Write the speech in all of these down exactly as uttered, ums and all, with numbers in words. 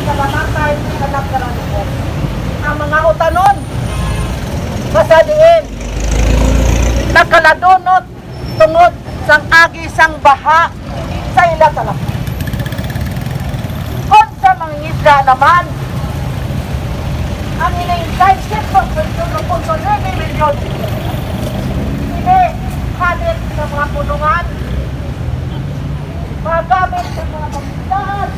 Kalamatay ni anak nga ranuon. Ang mga utanon, nga sa diin nakaladunot tungod sang agi sang baha sa ila talapon. Kon sa mangingisda naman, ang ining side section ng milyon ini halin sa mga punungan, magamit sa mga pagkakas.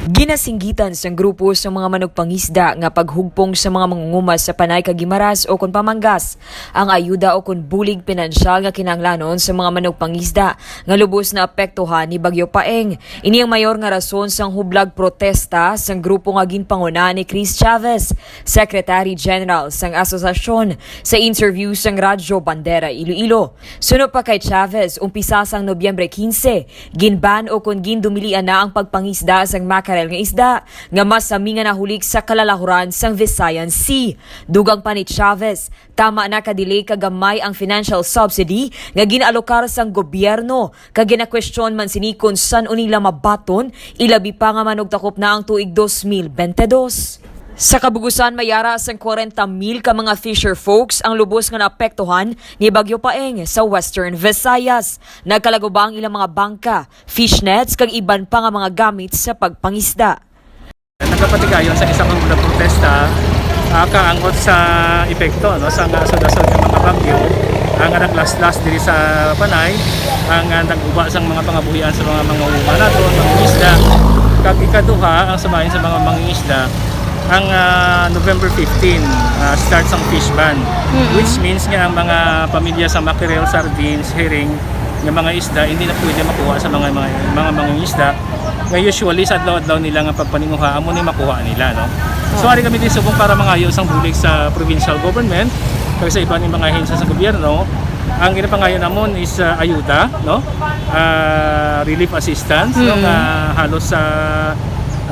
Ginasinggitan sang grupo sa mga manugpangisda nga paghugpong sa mga mangunguma sa Panay kag Guimaras o kon Pamangas ang ayuda o kon bulig pinansyal nga kinahanglanon sa mga manugpangisda nga lubos na apektuhan ni Bagyo Paeng. Ini ang mayor nga rason sang hublag protesta sang grupo nga ginpanguna ni Chris Chavez, Secretary General sang asosasyon, sa interview sang Radyo Bandera Iloilo. Suno pa kay Chavez, umpisa sang Nobyembre quince, ginban o kon gindumilian na ang pagpangisda sang mackerel nga isda nga mas sami nga nahulik sa kalalahuran sang Visayan Sea. Dugang pa ni Chavez, tama na ka delay ka gamay ang financial subsidy nga ginalokar sang gobyerno, kag ginakwestiyon man sini kon san-o nila mabaton, ilabi pa nga manugtakop na ang tuig dos mil bente dos. Sa kabugusan, may ara sang kwarenta mil ka mga fisher folks ang lubos nga naapektuhan ni Bagyo Paeng sa Western Visayas. Nagkalaguba ang ilang mga bangka, fish nets, kag iban pa nga mga gamit sa pagpangisda. Nagapatigayon sa isa ka mga protesta, ah, kaangot sa epekto, no, sa nga asod-asod nga mga bagyo, ang nga naglaslas diri sa Panay, ang nga nag-uba sang mga pangabuhian sa mga mangunguma nato, mga isda. Kag ikaduha, ang sabahin sa mga mangingisda, ang ah, November fifteen, ah, start sang fish ban, which means nga ang mga pamilya sa mackerel, sardines, herring, nga mga isda hindi na pwede makuha sa mga mga, mga mangingisda nga usually sa adlaw-adlaw nila nga pagpaninguha amo ni makuha nila, no. So ari kami din subong para mangayo sang bulig sa provincial government kag sa iban nga mga ahensya sa gobyerno. Ang ginapangayo namon is ah, ayuda, no, ah, relief assistance, no, nga halos sa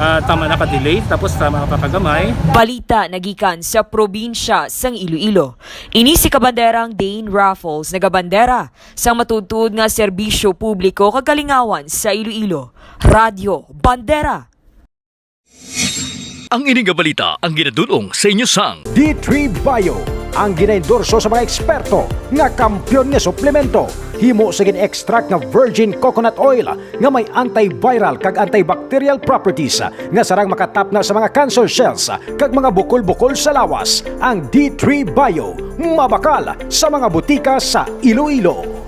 ah, tama na ka delay tapos tama pa kagamay. Balita nagikan sa probinsya sang Iloilo. Ini si Kabanderang Dane Raffles, nagabandera sang matuod-tuod nga serbisyo publiko kag kalingawan sa Iloilo. Radyo Bandera. Ang ini nga balita ang ginadul-ong sa inyo sang D three Bio, ang ginaendorso sa mga eksperto nga kampiyon nga suplemento. Himo sa gin-extract nga virgin coconut oil nga may antiviral kag antibacterial properties nga sarang makatapna sa mga cancer cells kag mga bukol-bukol sa lawas. Ang D three Bio mabakal sa mga butika sa Iloilo.